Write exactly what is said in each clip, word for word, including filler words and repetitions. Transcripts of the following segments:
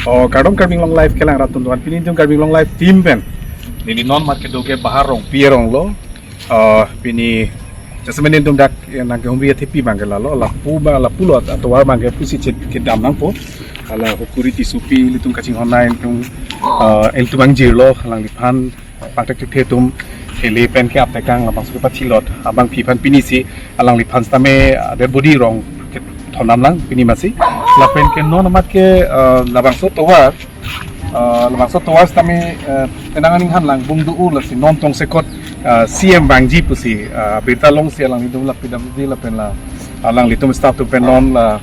Oh, kardom Karbi Anglong Live kelang rat atum, pini itum Karbi Anglong Live team pen neli non mat kedo ke Bahar Rongpi arong lo. Oh, pini jasemen itum dak, eh, nangkehumri athepi abang ke lalo, lapu ba, lapu lo atovar abang ke pusi chet kedam nangpo. Hala Hukuri Tissopi ilitum kachinghon nai itum, eh, ilitum angjir lo, alangliphan pangthek thekthe atum hele pen ke aptekang labangso kepathilot abangpi aphan pinisi alangliphan sitame, ah, dead body rong kethondam lang pini masi. Lapen ke non amat ke, ah, labangso tovar, ah, labangso tovar sitame, ah, penang aning han lang bung do-o lasi non tongsekot, ah, C M vangji pusi, ah, birta longsi alanglitum la P W D lapen la alanglitum staff atum pen non la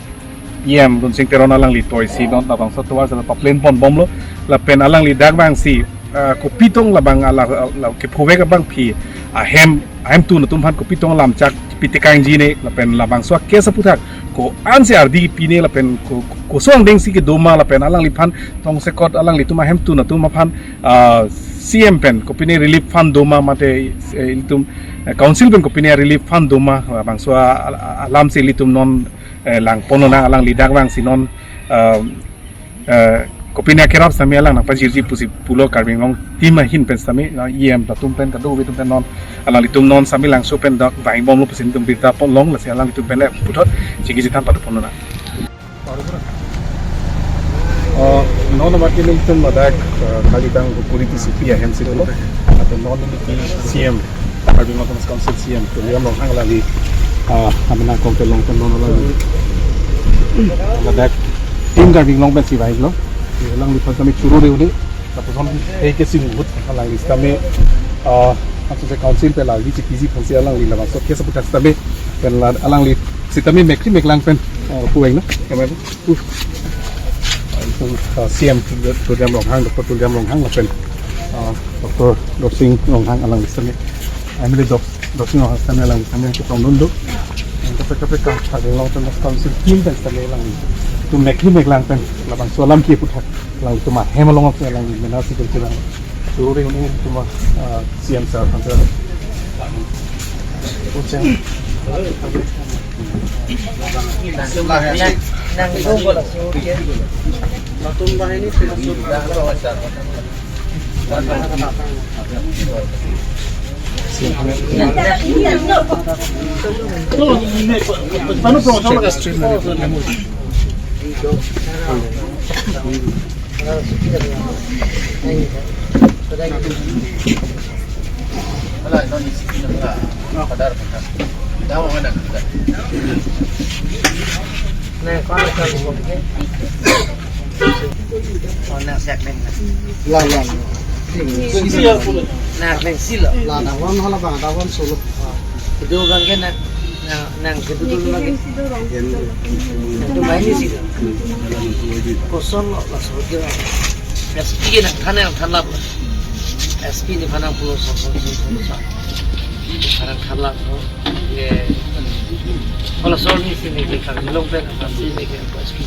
E M Lunsing Teron alangli toisi non labangso tovar sala pa-plain ponbomlo. Lapen alangli dak vangsi, ah, kopi tong labang ala, ala kephovek abangpi ahem, ahemtun atum aphan kopi tong lamchak pitekangji ne, lapen labangso a-case aphuthak ko-ansi ardi pine lapen ko, ko, koson dengsi kedo ma lapen alangliphan tongsekot alanglitum ahemtun atum aphan, ah, C M pen kopine relief fund do ma mate, eh, ilitum, eh, council pen kopine relief fund do ma, labangso a, a, a, alamsi ilitum non eh, lang ponlonang, alangli dak vangsi non, eh, eh, kopine akerap sitame alang nangpajirji pusi pulo Karbi Anglong team ahin pen sitame, na E M atum pen kadokave atum pen non, alanglitum non sitame labangso pen dak vangbomlo pusi itum birta ponlong, lasi alanglitum pen le puthot chingki chethan pado ponlonang. Oh, non amat ke nelitum ladak, eh, kali tang Hukuri Tissopi ahemsi dolo. Atau non nelitum C M, Karbi Anglong Autonomous Council C M, Tuliram Ronghang alangli, ah, amena kong kelong pen non alangli ladak team Karbi Anglong pensi vanglo. Alangliphan sitame choro re-o ne. Lapuson eh ke singbut alangli sitame, ah, lapuson council pen la V G P G aphansi alangli labangso case aphuthak sitame pen la alangli sitame mekri meklang pen, ah, pueng na. Kami Itum, ah, C M Tuliram Ronghang, Doctor Tuliram Ronghang lapen, ah, Doctor Dorsing Ronghang alangli sitame, M L A Dor-, Dorsing Ronghang sitame alangli sitame ketongdun do. Yang kaprek kaprek kam Karbi Anglong Autonomous Council team pen sitame alangli itum mekri meklang pen labangso alam ke aphuthak alanglitum ahem along ke alangli mena si kerja lang. Suri ini cuma, ah, C M sir, hampir. La, la, la. Nang nang silo. La, la, wan hala bang, la, wan solo. Kedua bang ke nang, nang, nang kedua dulu bang ke. Nang tu main di sini. Koson lo, la so ke. S P ke nangthan, nangthan lap. S P nephan nangpulo so, so, so, so, so. Nephan nangthan lap, no. Ye. Kalau soal ni sini ke Karbi Anglong pen, apa sini ke S P.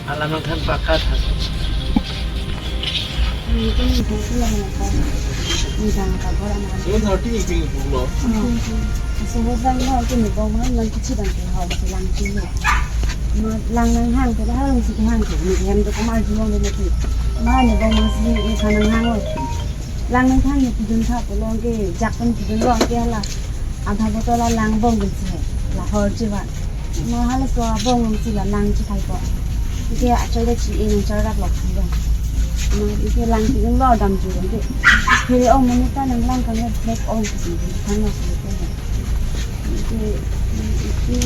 Alam nangthan pakat ha. Ini kan itu pulang apa? Ini jangan kabur anak. Seven thirty meeting pulo. Subuh bang mau ke ni bang mau nang kecil bang ke hau selang kilo. Ma lang nanghang ke hau lang si hang ke ni hem tu kamar juang ni mati. Ma ni bang mau si ni sa nanghang lo. Lang nangthang ni pidun tha pulo ke jak pen pidun lo ke hala. Adha botol la lang bong pen si hai. La hor chivan. Ma hala so bong si la lang chikhai ko. Ke achoi da chi-e nang chardak lo khai bang. Ma ke lang pidun lo dam ju ke. Kiri ong mani ta nang lang kan black ong ke si kan lo ke. Ke, ke,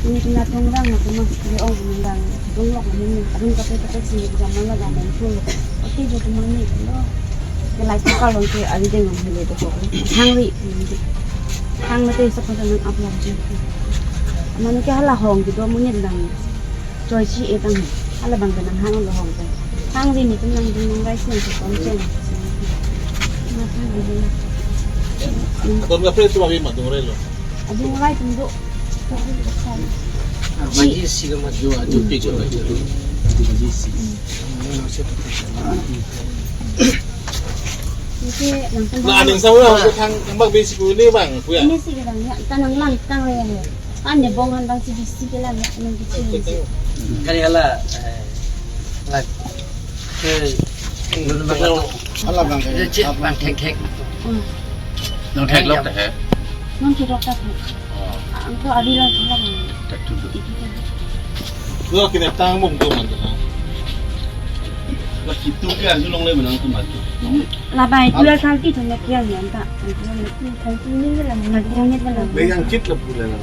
ke, ke na thong rang na kuma, ke ong na rang, thong lok na ni, arung kape kape si jam na la jam na thong lok. Oke, jo kuma ni, no. Ke lai ka long ke ari deng ang hile to ko. Hang ri, hang na te sa pa nang ap lam je. Mani ke hala hong ke do mo ni lang. Choi si-e tang. Hala bang ke nanghang lo hong ke. Hang ri ni tum nang ding nang rai si nang si kon chen. Mata di. Aton ka pre tu abi ma dung re lo. Adung rai tum do. Maji si ka ma jo aju pi jo aju. Maji si. Ini si nang tum. Na aning sa wa ko thang bang basic ko ni bang kuya. Ini si ka bang ya, ta nang lang tang re ya. Anebong han bang si bisi ke la nang kichi. Kali hala, eh, la ke lun bang to. Hala bang ke. Cik bang thek thek. Hmm. Nang theklok ta he. Nang theklok ta he. Oh. Ang to adi lang thek lang. Thek tu tu. Lo kine tang mong to man to na. La kitu ke arjulong le menang tu man tu. Labai tu la thang ti thang kiang yang ta. Thang ti ni la nang kiang ni la. Be yang chit la pula la.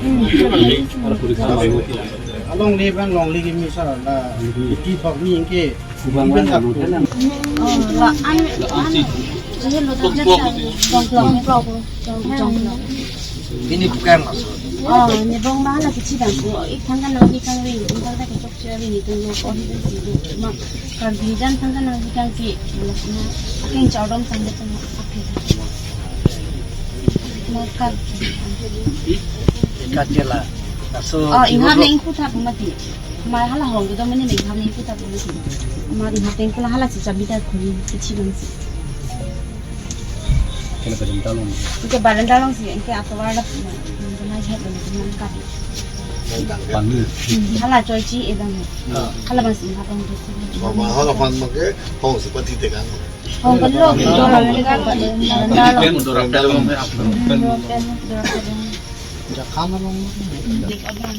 Along le bang long le kimi sa la. Iti bak ni ke. Kubang bang la. Oh, la an an. Ye lo ta jat sa. Dong dong dong dong. Ini bukan maksud. Oh, anebong bang la kichi bang ko. Ik thang kan nang di kang ri, ik thang kan kechok. Chari ni tu lo ko hi si lo ma. Karbi jan thang kan nang di kang ki lo na. Aking chau dong thang de thang aking. Ma kar. Ikat je la. So, oh, inghap ne ingpu thap mati. Ma hala hong tu mane ne inghap ne ingpu thap mati. Ma inghap ne ingpu la hala si chabi ta khuli kichi bang si. Kena barenda along. Ke barenda along si, ke atovar la, na jhat lo, na kap. Pani. Hmm, hala choi chi edang. Ah. Hala bang si, hala bang si. Mama hala pan make, hong si pati tekan. Hong kan lo, barenda along. Jakan along. Dik abang.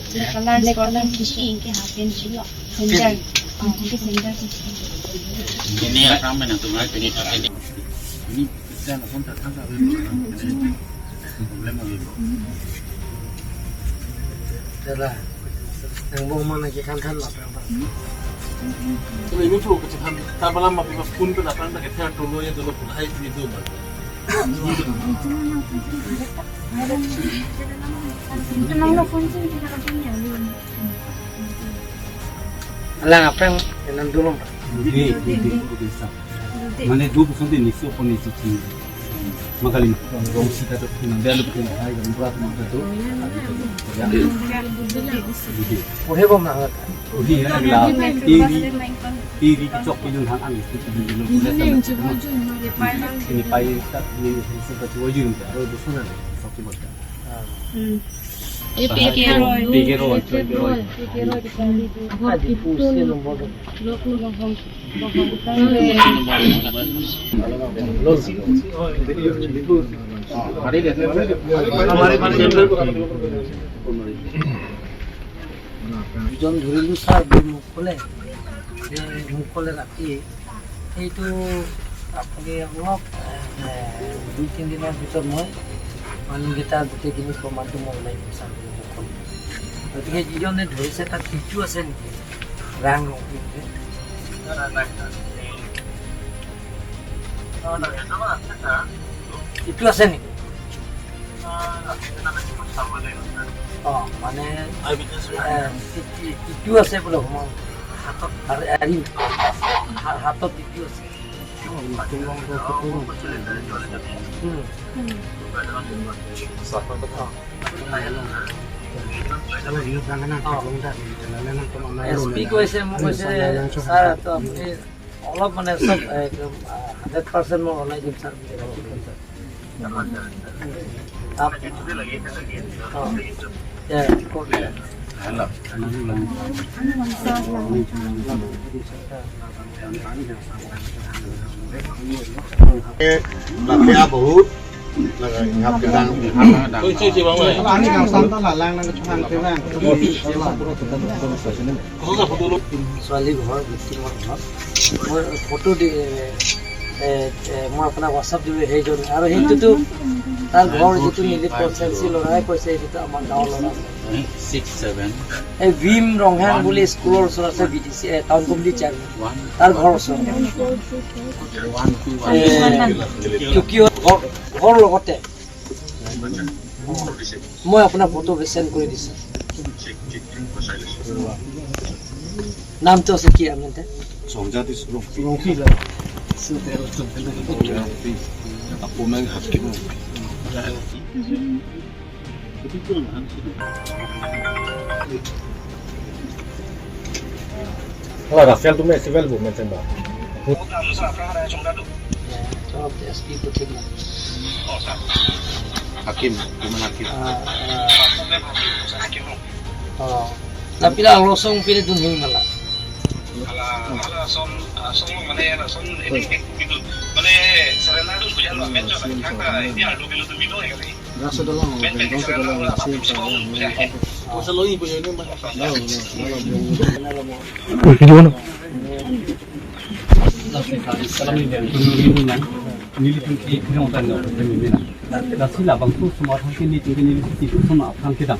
Black color, black color kishi ingke hapen chilo. Center. Oh, ingke center kishi. Ini apa namanya tuh, ini ini. Ini kita langsung datang ke problem apa? Dalah. Anebong mana kita kan lah, Bang. Kalau ini tuh kecil kan, tak malam apa phone tuh datang ke hotel dulu ya dulu pun hai ini tuh, Bang. Alang apa yang, yang dulu, Pak? Dudi, Dudi, Dudi, Dudi. Mane du puson de niso pon niso chi. Magaling, rong sita to, nang dia lu pun hai, nang berat mata to. Dudi. Ohe bom na. Ohe na la. Iri, iri kechok pinjun hang ang. Ini pai tak ni suka cuba jun, aro dusun ada. Sok cuba. Hmm. Eh, P K Roy. P K Roy, P K Roy. P K Roy kita lidu. Adi pusi nomor. Lok lu bang hong. Bang hong. Hari dia. Hari, hari. Jon dhorilu sir, bui mukole, bui mukole rati, এইটো আপুনি অলপ, এ, দুই তিনিদিনৰ ভিতৰত মই মানুহকেইটা গোটেইখিনি প্ৰমাণটো মই ওলাই দিম, ছাৰ, বুলি মোক ক'লে। গতিকে যিজনে ধৰিছে, তাত টিটু আছে নেকি? ৰাং ৰং পিন্ধে। টিটু আছে নেকি? অ, মানে, এ, টি-, টি-, টিটু আছে বোলে, মই হাতত, আৰু হেৰি, হা-, হাতত টিটু আছে। উম। অ। এছ পি কৈছে, মোক কৈছে, ছাৰ, তো আপুনি অলপ মানে চব, এ, একদম, আ, হাণ্ড্ৰেড পাৰ্চেণ্ট মই ওলাই দিম, ছাৰ, বুলি কৈছে। আপ-, অ। এ, কওক। Lapen ahut, laga inghap kedang. Ani kangsam ta lalang nang kechokhan ke bang. ছোৱালী ঘৰ, ভিক্টিমৰ ঘৰ। মই ফটো দি, এ, এ, এ, মই আপোনাক WhatsApp দিলোঁ, সেইজন। আৰু সেইটোতো তাৰ ঘৰ যিটো নিলিপ কনষ্টিটুৱেঞ্চি ল'ৰাই কৈছে, এইটোতো আমাৰ গাঁৱৰ ল'ৰা। Six seven। এই ভীম ৰংহাং বুলি স্কুলৰ ওচৰত আছে, বি ডি চি, এ, টাউন কমিটি চেয়াৰমেন। One। তাৰ ঘৰ ওচৰত। One two one। এ, টকিঅ' ঘৰ, ঘৰ লগতে। মই আপোনাৰ ফটো চেণ্ড কৰি দিছোঁ। নামটো আছে কি আপোনাৰ? সংজাতি ৰংপি। ৰংপি। ৰংপি। আপোনাৰ হাতকে Rongpi. Hala Rafael tu me civil bu menceng ba. Chop S P ko thik na. Hakim, Juman Hakim. Ah, ah. Oh. Tapi la rosong pini dun hing mala. Ala, ala son, ah, son mane ala son ini gitu. Mane sarana tu bujan lo, menjo kan kaka ini alu bilo tu bilo ya kali. Rasa dalam, rasa dalam, rasa dalam. Rasa lo ini punya ini mah. Uy, kini mana? Lasi labangso osomar aphan ke nelitum ke neli siti osomar aphan kedam.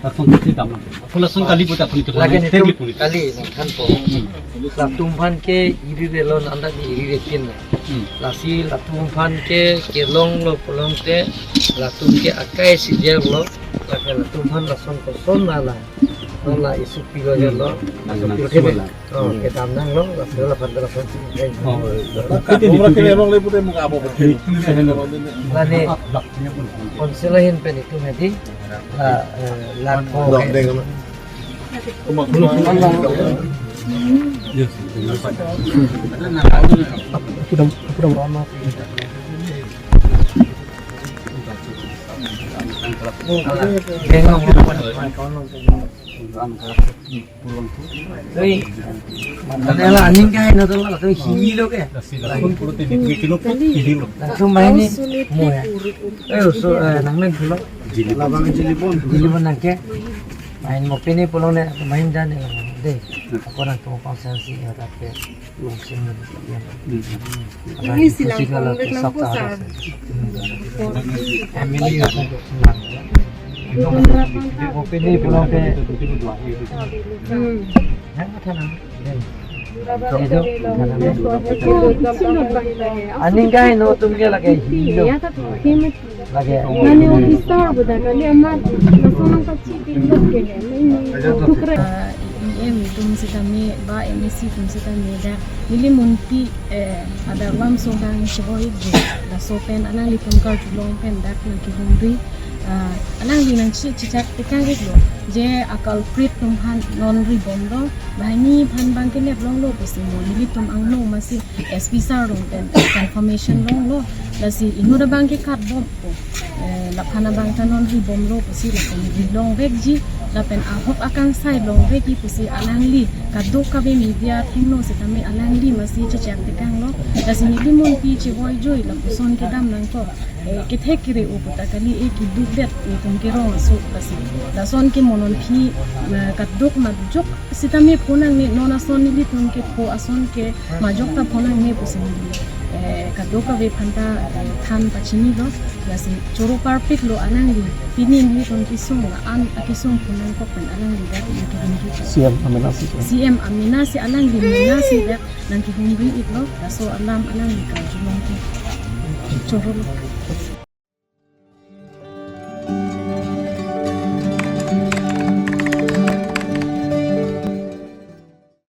Lason kedam. Apot lason kali puta aphan ke lagi nelitum kali nangthanpo. Hmm. Latum aphan ke iri relon anda di iri rekin. Hmm. Lasi latum aphan ke kelong lo pulote latum ke akai si jer lo. Lake latum aphan lason koson nala. Nala isu pilo ya lo. Hmm. Laso pilo kene. Oh, kedam nanglo, laso la pandra lason si. Oh. Mura kene abang le pute muka abo. Lani konsel ahin pen itum hedi. La, eh, la ko. Dok, deng, deng. Yes. Kudam, kudam. Deng, deng. Oi. Mana la aning kai na to la to hilo ke. Langsung main ni mo ya. Eh, so, eh, nang nang dulu. Labang jilipon. Jilipon nang ke. Main mo pini pulang ne main dan ne. Deh. Ako nang to pang sensi ya tapi. Ini silang kong dek lang pusat. Family ya. Opini pulang ke. Hmm. Aning kai no tum ke lake hilo. Lake. Mane officer boda kali amat lason nangkachipilok ke. Tukre. Ah, E M atum sitame ba M A C atum sitame dak neli munpi, eh, adar lamso kangcheboi-ikji. Laso pen alanglitum karjulong pen dak nangkehumri, ah, alangli nangchi chechak tekang-iklo. Je a-culprit atum aphan non ribomlo, banghini aphan abang ke neplonglo pusi mo nelitum angno masi S P sir along pen confirmation longlo. Lasi inut abang ke katbompo. Eh, laphan abang ta non ribomlo pusi lapen rilongvekji, lapen ahok akangsai longvekji pusi alangli kadokave media athengno sitame alangli masi chechak tekanglo. Lasi neli munpi chevoi joi lapuson kedam nangkok. Eh, kethek kere-o puta kali, eh, keduk det, eh, tum kerong aso lasi. Lason ke mo non aphi, eh, kaduk majok sitame pho nangne, non ason nelitum ke pho ason ke majok ta pho nangne pusi neli, eh, kadokave aphan ta, eh, than pachinilo. Lasi choro parpiklo alangli. Pini nelitum kesung la-an akesung pho nangkok pen alangli dak nangkehumri. C M amena si. C M amena si alangli mena si dak nangkehumri-iklo. Laso alam alangli karjulong ke chorolo.